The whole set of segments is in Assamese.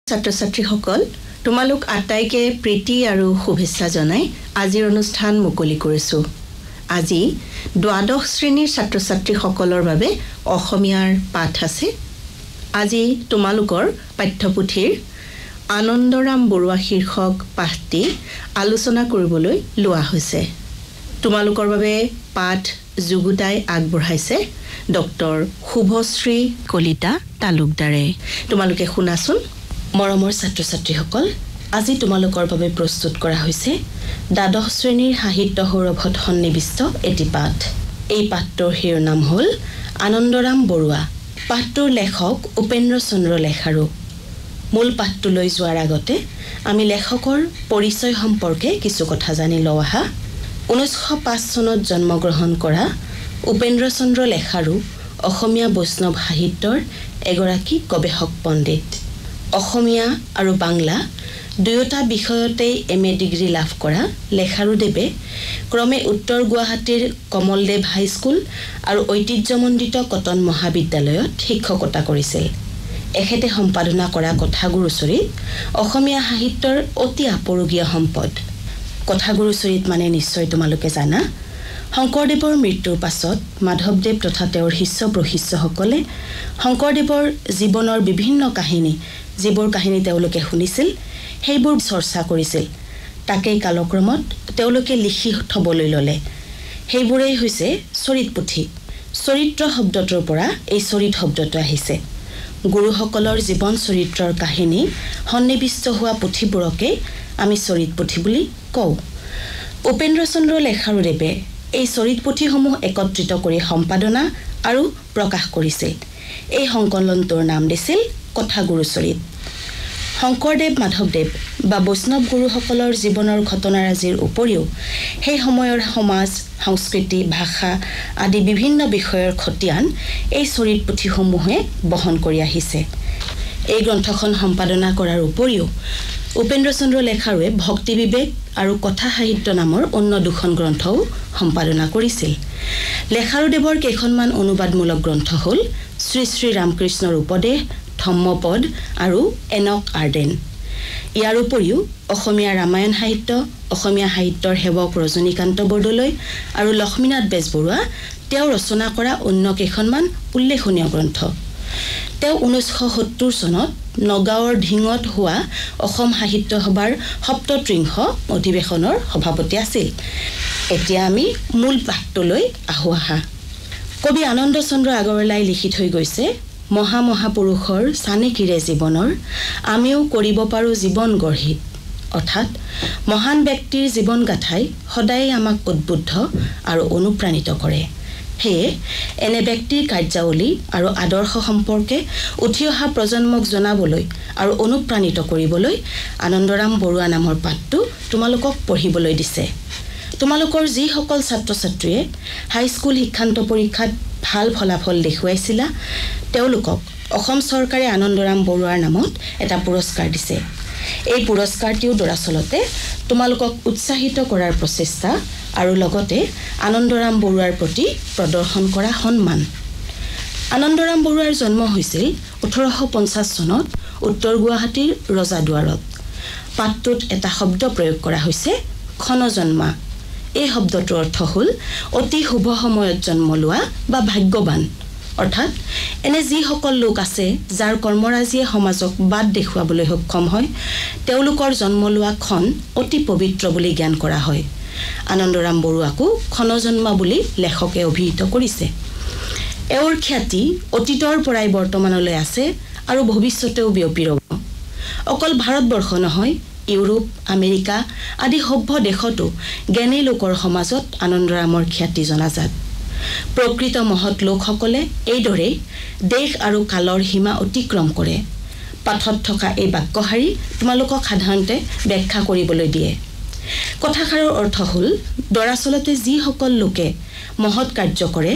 ছাত্ৰ ছাত্ৰীসকল, তোমালোক আটাইকে প্ৰীতি আৰু শুভেচ্ছা জনাই আজিৰ অনুষ্ঠান মুকলি কৰিছোঁ। আজি দ্বাদশ শ্ৰেণীৰ ছাত্ৰ ছাত্ৰীসকলৰ বাবে অসমীয়াৰ পাঠ আছে। আজি তোমালোকৰ পাঠ্যপুথিৰ আনন্দৰাম বৰুৱা শীৰ্ষক পাঠটি আলোচনা কৰিবলৈ লোৱা হৈছে। তোমালোকৰ বাবে পাঠ যুগুতাই আগবঢ়াইছে ডক্টৰ শুভশ্ৰী কলিতা তালুকদাৰে। তোমালোকে শুনাচোন। মৰমৰ ছাত্ৰ ছাত্ৰীসকল, আজি তোমালোকৰ বাবে প্ৰস্তুত কৰা হৈছে দ্বাদশ শ্ৰেণীৰ সাহিত্য সৌৰভত সন্নিৱিষ্ট এটি পাঠ। এই পাঠটোৰ শিৰোনাম হ'ল আনন্দৰাম বৰুৱা। পাঠটোৰ লেখক উপেন্দ্ৰ চন্দ্ৰ লেখাৰু। মূল পাঠটোলৈ যোৱাৰ আগতে আমি লেখকৰ পৰিচয় সম্পৰ্কে কিছু কথা জানি লওঁ আহা। 1905 চনত জন্মগ্ৰহণ কৰা উপেন্দ্ৰ চন্দ্ৰ লেখাৰু অসমীয়া বৈষ্ণৱ সাহিত্যৰ এগৰাকী গৱেষক পণ্ডিত। অসমীয়া আৰু বাংলা দুয়োটা বিষয়তেই এম এ ডিগ্ৰী লাভ কৰা লেখাৰুদেৱে ক্ৰমে উত্তৰ গুৱাহাটীৰ কমলদেৱ হাইস্কুল আৰু ঐতিহ্যমণ্ডিত কটন মহাবিদ্যালয়ত শিক্ষকতা কৰিছিল। এখেতে সম্পাদনা কৰা কথাগুৰুচৰিত অসমীয়া সাহিত্যৰ অতি আপুৰুগীয়া সম্পদ। কথাগুৰুচৰিত মানে নিশ্চয় তোমালোকে জানা, শংকৰদেৱৰ মৃত্যুৰ পাছত মাধৱদেৱ তথা তেওঁৰ শিষ্য প্ৰশিষ্যসকলে শংকৰদেৱৰ জীৱনৰ বিভিন্ন কাহিনী, যিবোৰ কাহিনী তেওঁলোকে শুনিছিল, সেইবোৰ চৰ্চা কৰিছিল। তাকেই কালক্ৰমত তেওঁলোকে লিখি থ'বলৈ ল'লে। সেইবোৰেই হৈছে চৰিত পুথি। চৰিত্ৰ শব্দটোৰ পৰা এই চৰিত শব্দটো আহিছে। গুৰুসকলৰ জীৱন চৰিত্ৰৰ কাহিনী সন্নিৱিষ্ট হোৱা পুথিবোৰকেই আমি চৰিত পুথি বুলি কওঁ। উপেন্দ্ৰ চন্দ্ৰ লেখাৰুদেৱে এই চৰিত পুথিসমূহ একত্ৰিত কৰি সম্পাদনা আৰু প্ৰকাশ কৰিছিল। এই সংকলনটোৰ নাম দিছিল কথাগুৰুচৰিত। শংকৰদেৱ, মাধৱদেৱ বা বৈষ্ণৱ গুৰুসকলৰ জীৱনৰ ঘটনাৰাজিৰ উপৰিও সেই সময়ৰ সমাজ, সংস্কৃতি, ভাষা আদি বিভিন্ন বিষয়ৰ খতিয়ান এই চৰিত পুথিসমূহে বহন কৰি আহিছে। এই গ্ৰন্থখন সম্পাদনা কৰাৰ উপৰিও উপেন্দ্ৰ চন্দ্ৰ লেখাৰুৱে ভক্তি বিবেক আৰু কথা সাহিত্য নামৰ অন্য দুখন গ্ৰন্থও সম্পাদনা কৰিছিল। লেখাৰুদেৱৰ কেইখনমান অনুবাদমূলক গ্ৰন্থ হ'ল শ্ৰী শ্ৰী ৰামকৃষ্ণৰ উপদেশ, ধম্মপদ আৰু এনক আৰ্ডেন। ইয়াৰ উপৰিও অসমীয়া ৰামায়ণ সাহিত্য, অসমীয়া সাহিত্যৰ সেৱক ৰজনীকান্ত বৰদলৈ আৰু লক্ষ্মীনাথ বেজবৰুৱা তেওঁ ৰচনা কৰা অন্য কেইখনমান উল্লেখনীয় গ্ৰন্থ। তেওঁ 1970 চনত নগাঁৱৰ ঢিঙত হোৱা অসম সাহিত্য সভাৰ সপ্তত্ৰিংশ অধিৱেশনৰ সভাপতি আছিল। এতিয়া আমি মূল পাঠটোলৈ আহোঁ আহা। কবি আনন্দ চন্দ্ৰ আগৰৱালাই লিখি থৈ গৈছে, মহামহাপুৰুষৰ চানেকিৰে জীৱনৰ আমিও কৰিব পাৰোঁ জীৱন গঢ়িত। অৰ্থাৎ মহান ব্যক্তিৰ জীৱন গাঁথাই সদায়ে আমাক উদ্বুদ্ধ আৰু অনুপ্ৰাণিত কৰে। সেয়ে এনে ব্যক্তিৰ কাৰ্যাৱলী আৰু আদৰ্শ সম্পৰ্কে উঠি অহা প্ৰজন্মক জনাবলৈ আৰু অনুপ্ৰাণিত কৰিবলৈ আনন্দৰাম বৰুৱা নামৰ পাঠটো তোমালোকক পঢ়িবলৈ দিছে। তোমালোকৰ যিসকল ছাত্ৰ ছাত্ৰীয়ে হাইস্কুল শিক্ষান্ত পৰীক্ষাত ভাল ফলাফল দেখুৱাইছিলা, তেওঁলোকক অসম চৰকাৰে আনন্দৰাম বৰুৱাৰ নামত এটা পুৰস্কাৰ দিছে। এই পুৰস্কাৰটিও দৰাচলতে তোমালোকক উৎসাহিত কৰাৰ প্ৰচেষ্টা আৰু লগতে আনন্দৰাম বৰুৱাৰ প্ৰতি প্ৰদৰ্শন কৰা সন্মান। আনন্দৰাম বৰুৱাৰ জন্ম হৈছিল 1850 চনত উত্তৰ গুৱাহাটীৰ ৰজাদুৱাৰত। পাঠটোত এটা শব্দ প্ৰয়োগ কৰা হৈছে, ক্ষণজন্মা। এই শব্দটোৰ অৰ্থ হ'ল অতি শুভ সময়ত জন্ম লোৱা বা ভাগ্যৱান। অৰ্থাৎ এনে যিসকল লোক আছে যাৰ কৰ্মৰাজিয়ে সমাজক বাট দেখুৱাবলৈ সক্ষম হয়, তেওঁলোকৰ জন্ম লোৱা ক্ষণ অতি পবিত্ৰ বুলি জ্ঞান কৰা হয়। আনন্দৰাম বৰুৱাকো ক্ষণজন্মা বুলি লেখকে অভিহিত কৰিছে। এওঁৰ খ্যাতি অতীতৰ পৰাই বৰ্তমানলৈ আছে আৰু ভৱিষ্যতেও বিয়পি ৰ'ব। অকল ভাৰতবৰ্ষ নহয়, ইউৰোপ, আমেৰিকা আদি সভ্য দেশতো জ্ঞানী লোকৰ সমাজত আনন্দৰামৰ খ্যাতি জনাজাত। প্ৰকৃত মহৎ লোকসকলে এইদৰেই দেশ আৰু কালৰ সীমা অতিক্ৰম কৰে। পাঠত থকা এই বাক্যশাৰী তোমালোকক সাধাৰণতে ব্যাখ্যা কৰিবলৈ দিয়ে। কথাষাৰৰ অৰ্থ হ'ল দৰাচলতে যিসকল লোকে মহৎ কাৰ্য কৰে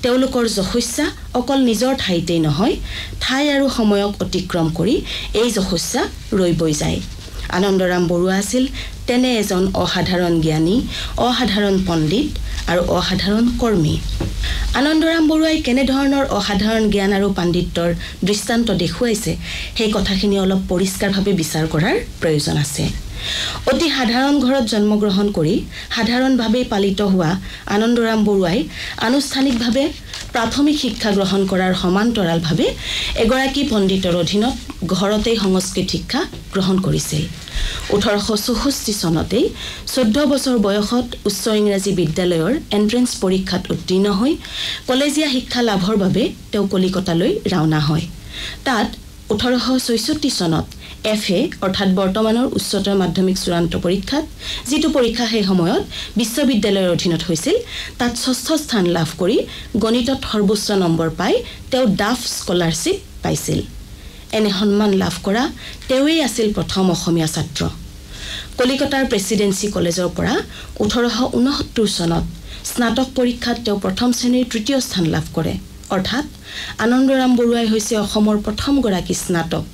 তেওঁলোকৰ যশস্যা অকল নিজৰ ঠাইতেই নহয়, ঠাই আৰু সময়ক অতিক্ৰম কৰি এই যশস্যা ৰৈ বৈ যায়। আনন্দৰাম বৰুৱা আছিল তেনে এজন অসাধাৰণ জ্ঞানী, অসাধাৰণ পণ্ডিত আৰু অসাধাৰণ কৰ্মী। আনন্দৰাম বৰুৱাই কেনেধৰণৰ অসাধাৰণ জ্ঞান আৰু পাণ্ডিত্যৰ দৃষ্টান্ত দেখুৱাইছে সেই কথাখিনি অলপ পৰিষ্কাৰভাৱে বিচাৰ কৰাৰ প্ৰয়োজন আছে। অতি সাধাৰণ ঘৰত জন্মগ্ৰহণ কৰি সাধাৰণভাৱেই পালিত হোৱা আনন্দৰাম বৰুৱাই আনুষ্ঠানিকভাৱে প্ৰাথমিক শিক্ষা গ্ৰহণ কৰাৰ সমান্তৰালভাৱে এগৰাকী পণ্ডিতৰ অধীনত ঘৰতেই সংস্কৃত শিক্ষা গ্ৰহণ কৰিছিল। 1864 চনতেই 14 বছৰ বয়সত উচ্চ ইংৰাজী বিদ্যালয়ৰ এণ্ট্ৰেন্স পৰীক্ষাত উত্তীৰ্ণ হৈ কলেজীয়া শিক্ষা লাভৰ বাবে তেওঁ কলিকতালৈ ৰাওনা হয়। তাত 1866 চনত এফ এ অৰ্থাৎ বৰ্তমানৰ উচ্চতৰ মাধ্যমিক চূড়ান্ত পৰীক্ষাত, যিটো পৰীক্ষা সেই সময়ত বিশ্ববিদ্যালয়ৰ অধীনত হৈছিল, তাত ষষ্ঠ স্থান লাভ কৰি গণিতত সৰ্বোচ্চ নম্বৰ পাই তেওঁ ডাফ স্কলাৰশ্বিপ পাইছিল। এনে সন্মান লাভ কৰা তেওঁৱেই আছিল প্ৰথম অসমীয়া ছাত্ৰ। কলিকতাৰ প্ৰেচিডেঞ্চি কলেজৰ পৰা 1869 চনত স্নাতক পৰীক্ষাত তেওঁ প্ৰথম শ্ৰেণীৰ তৃতীয় স্থান লাভ কৰে। অৰ্থাৎ আনন্দৰাম বৰুৱাই হৈছে অসমৰ প্ৰথমগৰাকী স্নাতক।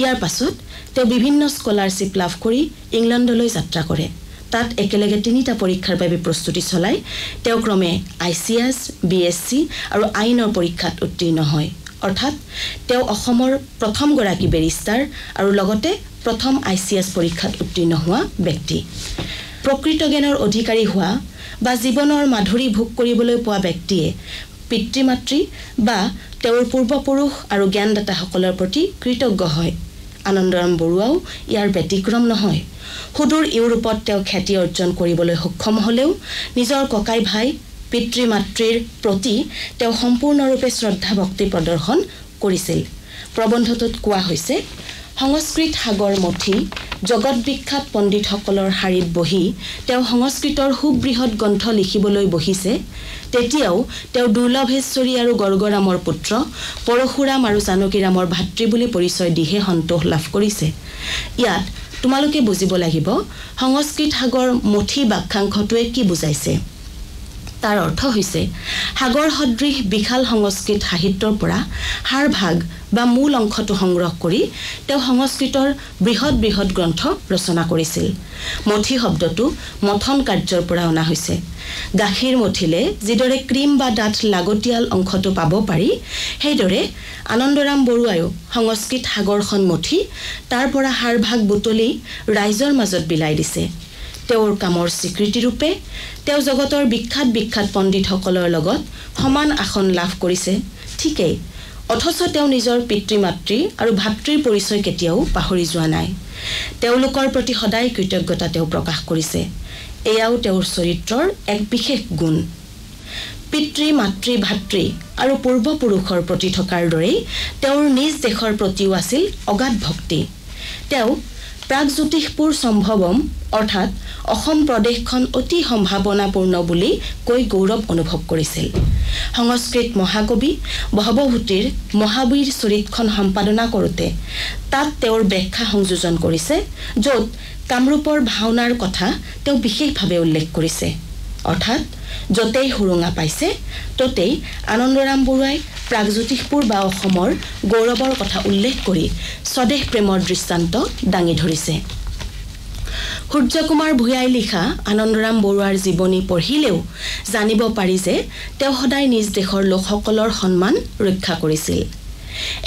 ইয়াৰ পাছত তেওঁ বিভিন্ন স্কলাৰশ্বিপ লাভ কৰি ইংলেণ্ডলৈ যাত্ৰা কৰে। তাত একেলগে 3টা পৰীক্ষাৰ বাবে প্ৰস্তুতি চলাই তেওঁ ক্ৰমে I C S, B S C আৰু আইনৰ পৰীক্ষাত উত্তীৰ্ণ হয়। অৰ্থাৎ তেওঁ অসমৰ প্ৰথমগৰাকী বেৰিষ্টাৰ আৰু লগতে প্ৰথম I C S পৰীক্ষাত উত্তীৰ্ণ হোৱা ব্যক্তি। প্ৰকৃত জ্ঞানৰ অধিকাৰী হোৱা বা জীৱনৰ মাধুৰী ভোগ কৰিবলৈ পোৱা ব্যক্তিয়ে পিতৃ মাতৃ বা তেওঁৰ পূৰ্বপুৰুষ আৰু জ্ঞানদাতাসকলৰ প্ৰতি কৃতজ্ঞ হয়। আনন্দৰাম বৰুৱাও ইয়াৰ ব্যতিক্ৰম নহয়। সুদূৰ ইউৰোপত তেওঁ খ্যাতি অৰ্জন কৰিবলৈ সক্ষম হ'লেও নিজৰ ককাই ভাই, পিতৃ মাতৃৰ প্ৰতি তেওঁ সম্পূৰ্ণৰূপে শ্ৰদ্ধা ভক্তি প্ৰদৰ্শন কৰিছিল। প্ৰবন্ধটোত কোৱা হৈছে, সংস্কৃত সাগৰ মথি জগত বিখ্যাত পণ্ডিতসকলৰ শাৰীত বহি তেওঁ সংস্কৃতৰ সুবৃহৎ গ্ৰন্থ লিখিবলৈ বহিছে, তেতিয়াও তেওঁ দুৰ্লভেশ্বৰী আৰু গৰ্গৰামৰ পুত্ৰ, পৰশুৰাম আৰু জানকীৰামৰ ভাতৃ বুলি পৰিচয় দিহে সন্তোষ লাভ কৰিছে। ইয়াত তোমালোকে বুজিব লাগিব সংস্কৃত সাগৰ মথি বাক্যাংশটোৱে কি বুজাইছে। তাৰ অৰ্থ হৈছে সাগৰ সদৃশ বিশাল সংস্কৃত সাহিত্যৰ পৰা সাৰভাগ বা মূল অংশটো সংগ্ৰহ কৰি তেওঁ সংস্কৃতৰ বৃহৎ বৃহৎ গ্ৰন্থ ৰচনা কৰিছিল। মথি শব্দটো মথন কাৰ্যৰ পৰা অনা হৈছে। গাখীৰ মথিলে যিদৰে ক্ৰীম বা ডাঠ লাগতিয়াল অংশটো পাব পাৰি, সেইদৰে আনন্দৰাম বৰুৱায়ো সংস্কৃত সাগৰখন মথি তাৰ পৰা সাৰভাগ বুটলি ৰাইজৰ মাজত বিলাই দিছে। তেওঁৰ কামৰ স্বীকৃতিৰূপে তেওঁ জগতৰ বিখ্যাত বিখ্যাত পণ্ডিতসকলৰ লগত সমান আসন লাভ কৰিছে ঠিকেই, অথচ তেওঁ নিজৰ পিতৃ মাতৃ আৰু ভাতৃৰ পৰিচয় কেতিয়াও পাহৰি যোৱা নাই। তেওঁলোকৰ প্ৰতি সদায় কৃতজ্ঞতা তেওঁ প্ৰকাশ কৰিছে। এয়াও তেওঁৰ চৰিত্ৰৰ এক বিশেষ গুণ। পিতৃ মাতৃ ভাতৃ আৰু পূৰ্বপুৰুষৰ প্ৰতি থকাৰ দৰেই তেওঁৰ নিজ দেশৰ প্ৰতিও আছিল অগাধ ভক্তি। তেওঁ প্ৰাগজ্যোতিষপুৰ সম্ভৱম অৰ্থাৎ অসম প্ৰদেশখন অতি সম্ভাৱনাপূৰ্ণ বুলি কৈ গৌৰৱ অনুভৱ কৰিছিল। সংস্কৃত মহাকবি ভৱভূতিৰ মহাবীৰ চৰিতখন সম্পাদনা কৰোঁতে তাত তেওঁৰ ব্যাখ্যা সংযোজন কৰিছে, য'ত কামৰূপৰ ভাওনাৰ কথা তেওঁ বিশেষভাৱে উল্লেখ কৰিছে। অৰ্থাৎ য'তেই সুৰুঙা পাইছে ত'তেই আনন্দৰাম বৰুৱাই প্ৰাগজ্যোতিষপুৰ বা অসমৰ গৌৰৱৰ কথা উল্লেখ কৰি স্বদেশ প্ৰেমৰ দৃষ্টান্ত দাঙি ধৰিছে। সূৰ্যকুমাৰ ভূঞাই লিখা আনন্দৰাম বৰুৱাৰ জীৱনী পঢ়িলেও জানিব পাৰি যে তেওঁ সদায় নিজ দেশৰ লোকসকলৰ সন্মান ৰক্ষা কৰিছিল।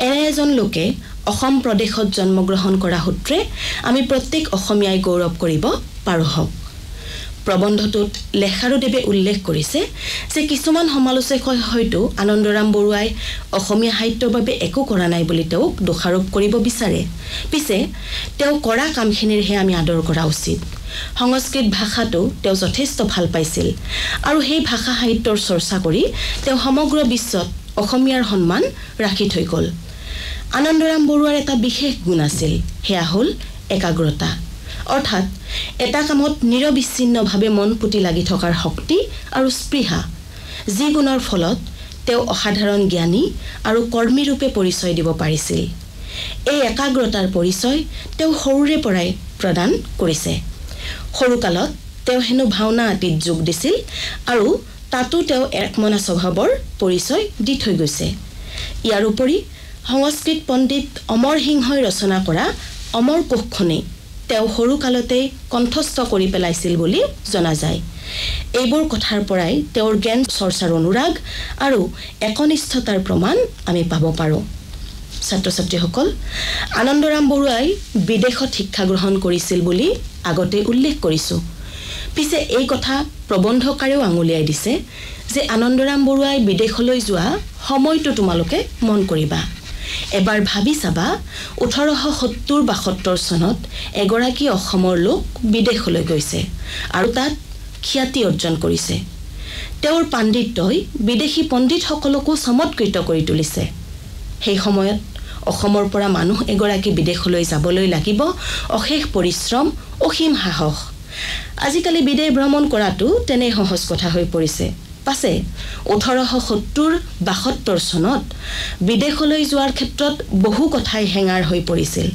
এনে এজন লোকে অসম প্ৰদেশত জন্মগ্ৰহণ কৰা সূত্ৰে আমি প্ৰত্যেক অসমীয়াই গৌৰৱ কৰিব পাৰোঁ হওক। প্ৰবন্ধটোত লেখাৰুদেৱে উল্লেখ কৰিছে যে কিছুমান সমালোচকে হয়তো আনন্দৰাম বৰুৱাই অসমীয়া সাহিত্যৰ বাবে একো কৰা নাই বুলি তেওঁক দোষাৰোপ কৰিব বিচাৰে, পিছে তেওঁ কৰা কামখিনিৰহে আমি আদৰ কৰা উচিত। সংস্কৃত ভাষাটো তেওঁ যথেষ্ট ভাল পাইছিল আৰু সেই ভাষা সাহিত্যৰ চৰ্চা কৰি তেওঁ সমগ্ৰ বিশ্বত অসমীয়াৰ সন্মান ৰাখি থৈ গ'ল। আনন্দৰাম বৰুৱাৰ এটা বিশেষ গুণ আছিল, সেয়া হ'ল একাগ্ৰতা, অৰ্থাৎ এটা কামত নিৰবিচ্ছিন্নভাৱে মন পুতি লাগি থকাৰ শক্তি আৰু স্পৃহা, যি গুণৰ ফলত তেওঁ অসাধাৰণ জ্ঞানী আৰু কৰ্মীৰূপে পৰিচয় দিব পাৰিছিল। এই একাগ্ৰতাৰ পৰিচয় তেওঁ সৰুৰে পৰাই প্ৰদান কৰিছে। সৰুকালত তেওঁ হেনো ভাওনা আদিত যোগ দিছিল আৰু তাতো তেওঁ একমনা স্বভাৱৰ পৰিচয় দি থৈ গৈছে। ইয়াৰ উপৰি সংস্কৃত পণ্ডিত অমৰ সিংহই ৰচনা কৰা অমৰ কোষখনেই তেওঁ সৰুকালতেই কণ্ঠস্থ কৰি পেলাইছিল বুলি জনা যায়। এইবোৰ কথাৰ পৰাই তেওঁৰ জ্ঞান চৰ্চাৰ অনুৰাগ আৰু একনিষ্ঠতাৰ প্ৰমাণ আমি পাব পাৰোঁ। ছাত্ৰ ছাত্ৰীসকল, আনন্দৰাম বৰুৱাই বিদেশত শিক্ষা গ্ৰহণ কৰিছিল বুলি আগতে উল্লেখ কৰিছোঁ। পিছে এই কথা প্ৰবন্ধকাৰেও আঙুলিয়াই দিছে যে আনন্দৰাম বৰুৱাই বিদেশলৈ যোৱা সময়টো তোমালোকে মন কৰিবা। এবাৰ ভাবি চাবা, 1870-72 চনত এগৰাকী অসমৰ লোক বিদেশলৈ গৈছে আৰু তাত খ্যাতি অৰ্জন কৰিছে। তেওঁৰ পাণ্ডিত্যই বিদেশী পণ্ডিতসকলকো চমৎকৃত কৰি তুলিছে। সেই সময়ত অসমৰ পৰা মানুহ এগৰাকী বিদেশলৈ যাবলৈ লাগিব অশেষ পৰিশ্ৰম, অসীম সাহস। আজিকালি বিদেশ ভ্ৰমণ কৰাটো তেনে সহজ কথা হৈ পৰিছে। পাছে 1870-72 চনত বিদেশলৈ যোৱাৰ ক্ষেত্ৰত বহু কথাই হেঙাৰ হৈ পৰিছিল।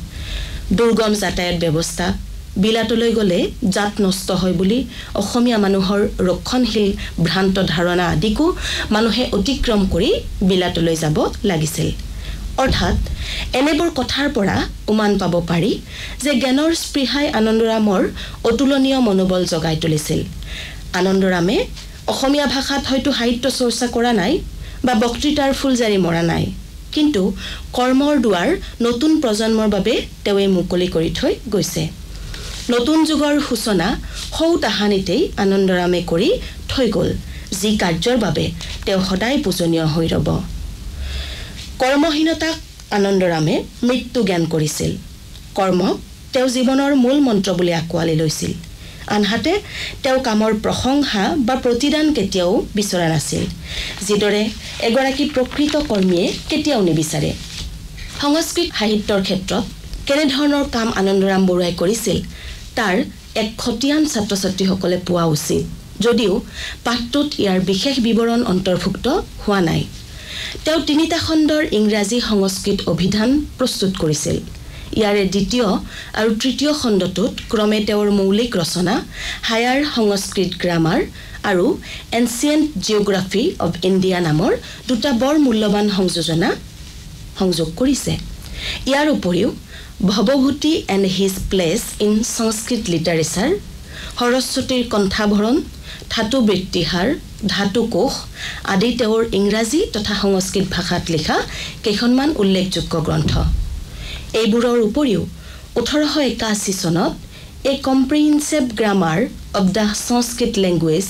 দুৰ্গম যাতায়াত ব্যৱস্থা, বিলাতলৈ গ'লে জাত নষ্ট হয় বুলি অসমীয়া মানুহৰ ৰক্ষণশীল ভ্ৰান্ত ধাৰণা আদিকো মানুহে অতিক্ৰম কৰি বিলাতলৈ যাব লাগিছিল। অৰ্থাৎ এনেবোৰ কথাৰ পৰা উমান পাব পাৰি যে জ্ঞানৰ স্পৃহাই আনন্দৰামৰ অতুলনীয় মনোবল জগাই তুলিছিল। আনন্দৰামে অসমীয়া ভাষাত হয়তো সাহিত্য চৰ্চা কৰা নাই বা বক্তৃতাৰ ফুলজাৰি মৰা নাই, কিন্তু কৰ্মৰ দুৱাৰ নতুন প্ৰজন্মৰ বাবে তেওঁৱে মুকলি কৰি থৈ গৈছে। নতুন যুগৰ সূচনা সৌ তাহানিতেই আনন্দৰামে কৰি থৈ গ'ল, যি কাৰ্যৰ বাবে তেওঁ সদায় পূজনীয় হৈ ৰ'ব। কৰ্মহীনতাক আনন্দৰামে মৃত্যু জ্ঞান কৰিছিল। কৰ্মক তেওঁ জীৱনৰ মূল মন্ত্ৰ বুলি আঁকোৱালি লৈছিল। আনহাতে তেওঁ কামৰ প্ৰশংসা বা প্ৰতিদান কেতিয়াও বিচৰা নাছিল, যিদৰে এগৰাকী প্ৰকৃত কৰ্মীয়ে কেতিয়াও নিবিচাৰে। সংস্কৃত সাহিত্যৰ ক্ষেত্ৰত কেনেধৰণৰ কাম আনন্দৰাম বৰুৱাই কৰিছিল তাৰ এক খতিয়ান ছাত্ৰ ছাত্ৰীসকলে পোৱা উচিত, যদিও পাঠটোত ইয়াৰ বিশেষ বিৱৰণ অন্তৰ্ভুক্ত হোৱা নাই। তেওঁ তিনিটা খণ্ডৰ ইংৰাজী সংস্কৃত অভিধান প্ৰস্তুত কৰিছিল। ইয়াৰে দ্বিতীয় আৰু তৃতীয় খণ্ডটোত ক্ৰমে তেওঁৰ মৌলিক ৰচনা হায়াৰ সংস্কৃত গ্ৰামাৰ আৰু এনচিয়েণ্ট জিঅ'গ্ৰাফী অৱ ইণ্ডিয়া নামৰ দুটা বৰ মূল্যৱান সংযোজনা সংযোগ কৰিছে। ইয়াৰ উপৰিও Bhavabhuti and his place in Sanskrit literature, সৰস্বতীৰ কণ্ঠাভৰণ, ধাতু বৃত্তিহাৰ, ধাতু কোষ আদি তেওঁৰ ইংৰাজী তথা সংস্কৃত ভাষাত লিখা কেইখনমান উল্লেখযোগ্য গ্ৰন্থ। এইবোৰৰ উপৰিও 1881 চনত a comprehensive grammar of the Sanskrit language,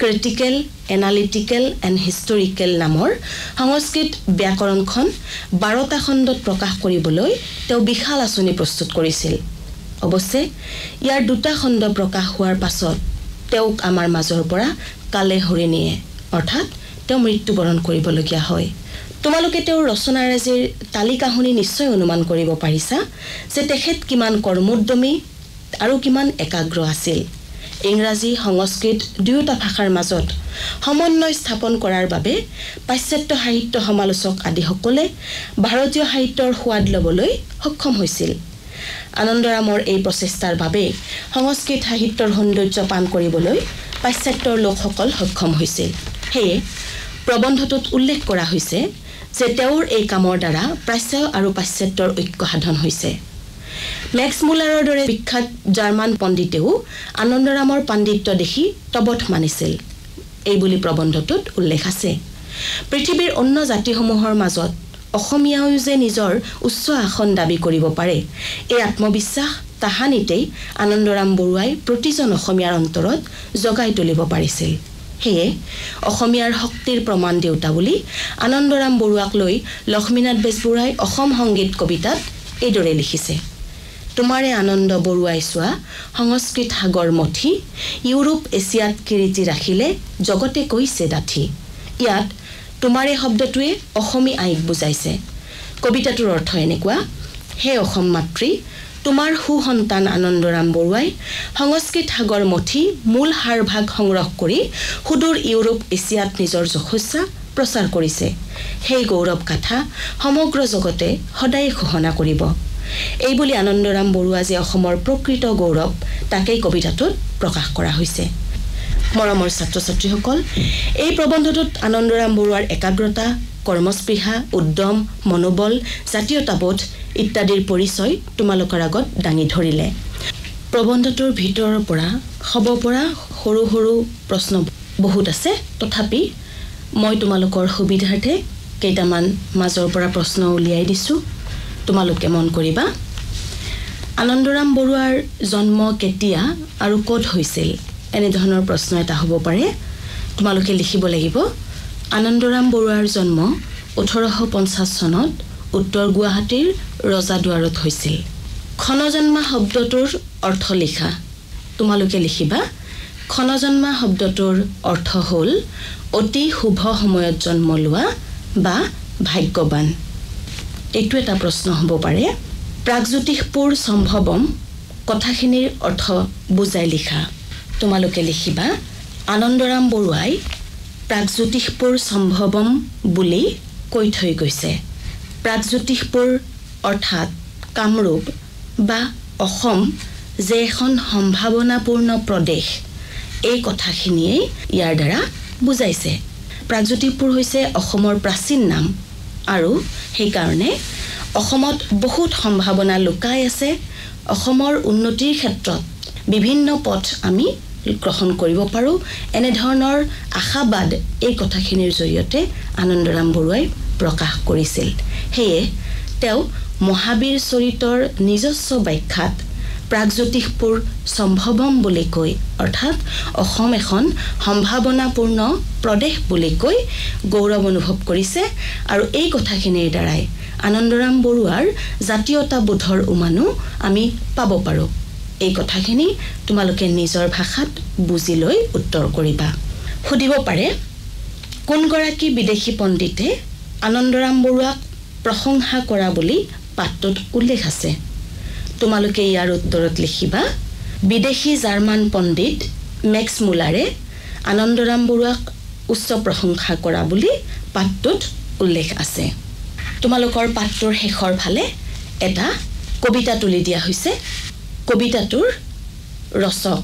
critical, analytical and historical নামৰ সংস্কৃত ব্যাকৰণখন 12টা খণ্ডত প্ৰকাশ কৰিবলৈ তেওঁ বিশাল আঁচনি প্ৰস্তুত কৰিছিল। অৱশ্যে ইয়াৰ দুটা খণ্ড প্ৰকাশ হোৱাৰ পাছত তেওঁক আমাৰ মাজৰ পৰা কালে হৰি নিয়ে, অৰ্থাৎ তেওঁ মৃত্যুবৰণ কৰিবলগীয়া হয়। তোমালোকে তেওঁৰ ৰচনাৰাজিৰ তালিকা শুনি নিশ্চয় অনুমান কৰিব পাৰিছা যে তেখেত কিমান কৰ্মোদ্যমী আৰু কিমান একাগ্ৰ আছিল। ইংৰাজী সংস্কৃত দুয়োটা ভাষাৰ মাজত সমন্বয় স্থাপন কৰাৰ বাবে পাশ্চাত্য সাহিত্য সমালোচক আদিসকলে ভাৰতীয় সাহিত্যৰ সোৱাদ ল'বলৈ সক্ষম হৈছিল। আনন্দৰামৰ এই প্ৰচেষ্টাৰ বাবে সংস্কৃত সাহিত্যৰ সৌন্দৰ্য পান কৰিবলৈ পাশ্চাত্যৰ লোকসকল সক্ষম হৈছিল। সেয়ে প্ৰবন্ধটোত উল্লেখ কৰা হৈছে যে তেওঁৰ এই কামৰ দ্বাৰা প্ৰাচ্য আৰু পাশ্চাত্যৰ ঐক্য সাধন হৈছে। মেক্স মুলাৰৰ দৰে বিখ্যাত জাৰ্মান পণ্ডিতেও আনন্দৰামৰ পাণ্ডিত্য দেখি তবধ মানিছিল, এই বুলি প্ৰবন্ধটোত উল্লেখ আছে। পৃথিৱীৰ অন্য জাতিসমূহৰ মাজত অসমীয়াও যে নিজৰ উচ্চ আসন দাবী কৰিব পাৰে, এই আত্মবিশ্বাস তাহানিতেই আনন্দৰাম বৰুৱাই প্ৰতিজন অসমীয়াৰ অন্তৰত জগাই তুলিব পাৰিছিল। সেয়ে অসমীয়াৰ শক্তিৰ প্ৰমাণ দেউতা বুলি আনন্দৰাম বৰুৱাক লৈ লক্ষ্মীনাথ বেজবৰুৱাই অসম সংগীত কবিতাত এইদৰে লিখিছে: তোমাৰে আনন্দ বৰুৱাই চোৱা সংস্কৃত সাগৰ মঠি, ইউৰোপ এছিয়াত কিৰীটি ৰাখিলে জগতে কৈছে ডাঠি। ইয়াত তোমাৰে শব্দটোৱে অসমী আইক বুজাইছে। কবিতাটোৰ অৰ্থ এনেকুৱা: হে অসম মাতৃ, তোমাৰ সুসন্তান আনন্দৰাম বৰুৱাই সংস্কৃত সাগৰ মঠি মূল সাৰভাগ সংগ্ৰহ কৰি সুদূৰ ইউৰোপ এছিয়াত নিজৰ যশস্যা প্ৰচাৰ কৰিছে। সেই গৌৰৱ গাথা সমগ্ৰ জগতে সদায়ে ঘোষণা কৰিব। এই বুলি আনন্দৰাম বৰুৱা যে অসমৰ প্ৰকৃত গৌৰৱ, তাকেই কবিতাটোত প্ৰকাশ কৰা হৈছে। মৰমৰ ছাত্ৰ ছাত্ৰীসকল, এই প্ৰবন্ধটোত আনন্দৰাম বৰুৱাৰ একাগ্ৰতা, কৰ্মস্পৃহা, উদ্যম, মনোবল, জাতীয়তাবোধ ইত্যাদিৰ পৰিচয় তোমালোকৰ আগত দাঙি ধৰিলে। প্ৰবন্ধটোৰ ভিতৰৰ পৰা হ'ব পৰা সৰু সৰু প্ৰশ্ন বহুত আছে, তথাপি মই তোমালোকৰ সুবিধাৰ্থে কেইটামান মাজৰ পৰা প্ৰশ্ন উলিয়াই দিছোঁ, তোমালোকে মন কৰিবা। আনন্দৰাম বৰুৱাৰ জন্ম কেতিয়া আৰু ক'ত হৈছিল, এনেধৰণৰ প্ৰশ্ন এটা হ'ব পাৰে। তোমালোকে লিখিব লাগিব, আনন্দৰাম বৰুৱাৰ জন্ম 1850 চনত উত্তৰ গুৱাহাটীৰ ৰজাদুৱাৰত হৈছিল। ক্ষণজন্মা শব্দটোৰ অৰ্থ লিখা। তোমালোকে লিখিবা, ক্ষণজন্মা শব্দটোৰ অৰ্থ হ'ল অতি শুভ সময়ত জন্ম লোৱা বা ভাগ্যৱান। এইটো এটা প্ৰশ্ন হ'ব পাৰে। প্ৰাগজ্যোতিষপুৰ সম্ভৱম কথাখিনিৰ অৰ্থ বুজাই লিখা। তোমালোকে লিখিবা, আনন্দৰাম বৰুৱাই প্ৰাগজ্যোতিষপুৰ সম্ভৱম বুলি কৈ থৈ গৈছে। প্ৰাগজ্যোতিষপুৰ অৰ্থাৎ কামৰূপ বা অসম যে এখন সম্ভাৱনাপূৰ্ণ প্ৰদেশ, এই কথাখিনিয়েই ইয়াৰ দ্বাৰা বুজাইছে। প্ৰাগজ্যোতিষপুৰ হৈছে অসমৰ প্ৰাচীন নাম আৰু সেইকাৰণে অসমত বহুত সম্ভাৱনা লুকাই আছে। অসমৰ উন্নতিৰ ক্ষেত্ৰত বিভিন্ন পথ আমি গ্ৰহণ কৰিব পাৰোঁ, এনেধৰণৰ আশাবাদ এই কথাখিনিৰ জৰিয়তে আনন্দৰাম বৰুৱাই প্ৰকাশ কৰিছিল। সেয়ে তেওঁ মহাবীৰ চৰিতৰ নিজস্ব ব্যাখ্যাত প্ৰাগজ্যোতিষপুৰ সম্ভৱম বুলি কৈ, অৰ্থাৎ অসম এখন সম্ভাৱনাপূৰ্ণ প্ৰদেশ বুলি কৈ গৌৰৱ অনুভৱ কৰিছে আৰু এই কথাখিনিৰ দ্বাৰাই আনন্দৰাম বৰুৱাৰ জাতীয়তাবোধৰ উমানো আমি পাব পাৰোঁ। এই কথাখিনি তোমালোকে নিজৰ ভাষাত বুজি লৈ উত্তৰ কৰিবা। সুধিব পাৰে, কোনগৰাকী বিদেশী পণ্ডিতে আনন্দৰাম বৰুৱাক প্ৰশংসা কৰা বুলি পাঠটোত উল্লেখ আছে? তোমালোকে ইয়াৰ উত্তৰত লিখিবা, বিদেশী জাৰ্মান পণ্ডিত মেক্স মুলাৰে আনন্দৰাম বৰুৱাক উচ্চ প্ৰশংসা কৰা বুলি পাঠটোত উল্লেখ আছে। তোমালোকৰ পাঠটোৰ শেষৰ ফালে এটা কবিতা তুলি দিয়া হৈছে। কবিতাটোৰ ৰচক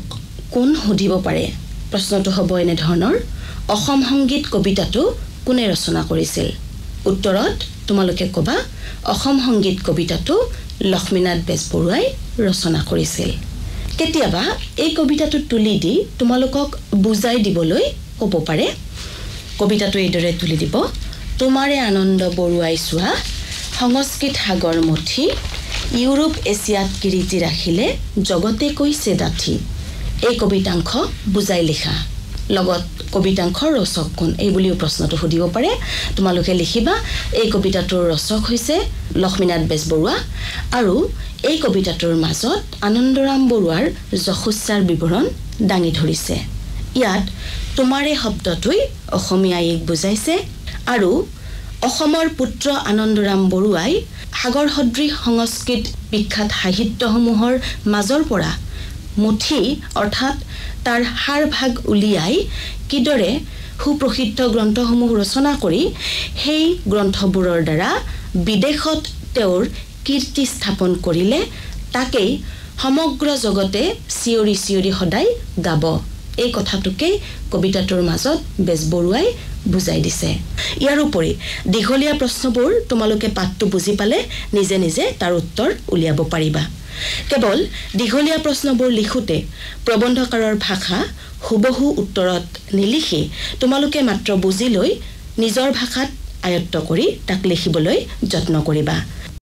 কোন সুধিব পাৰে। প্ৰশ্নটো হ'ব এনেধৰণৰ, অসম সংগীত কবিতাটো কোনে ৰচনা কৰিছিল? উত্তৰত তোমালোকে ক'বা, অসম সংগীত কবিতাটো লক্ষ্মীনাথ বেজবৰুৱাই ৰচনা কৰিছিল। কেতিয়াবা এই কবিতাটো তুলি দি তোমালোকক বুজাই দিবলৈ ক'ব পাৰে। কবিতাটো এইদৰে তুলি দিব, তোমাৰে আনন্দ বৰুৱাই চোৱা সংস্কৃত সাগৰ মঠি, ইউৰোপ এছিয়াত কিৰীটি ৰাখিলে জগতে কৈছে ডাঠি। এই কবিতাংশ বুজাই লিখা, লগত কবিতাংশৰ ৰচক কোন এই বুলিও প্ৰশ্নটো সুধিব পাৰে। তোমালোকে লিখিবা, এই কবিতাটোৰ ৰচক হৈছে লক্ষ্মীনাথ বেজবৰুৱা আৰু এই কবিতাটোৰ মাজত আনন্দৰাম বৰুৱাৰ যশস্যাৰ বিৱৰণ দাঙি ধৰিছে। ইয়াত তোমাৰে শব্দটোই অসমীয়া আইক বুজাইছে আৰু অসমৰ পুত্ৰ আনন্দৰাম বৰুৱাই সাগৰ সদৃশ সংস্কৃত বিখ্যাত সাহিত্যসমূহৰ মাজৰ পৰা মুঠি অৰ্থাৎ তাৰ সাৰভাগ উলিয়াই কিদৰে সুপ্ৰসিদ্ধ গ্ৰন্থসমূহ ৰচনা কৰি সেই গ্ৰন্থবোৰৰ দ্বাৰা বিদেশত তেওঁৰ কীৰ্তি স্থাপন কৰিলে, তাকেই সমগ্ৰ জগতে চিঞৰি চিঞৰি সদায় গাব। এই কথাটোকেই কবিতাটোৰ মাজত বেজবৰুৱাই বুজাই দিছে। ইয়াৰ উপৰি দীঘলীয়া প্ৰশ্নবোৰ তোমালোকে পাঠটো বুজি পালে নিজে নিজে তাৰ উত্তৰ উলিয়াব পাৰিবা। কেৱল দীঘলীয়া প্ৰশ্নবোৰ লিখোঁতে প্ৰবন্ধকাৰৰ ভাষা হুবহু উত্তৰত নিলিখি তোমালোকে মাত্ৰ বুজি লৈ নিজৰ ভাষাত আয়ত্ত কৰি তাক লিখিবলৈ যত্ন কৰিবা।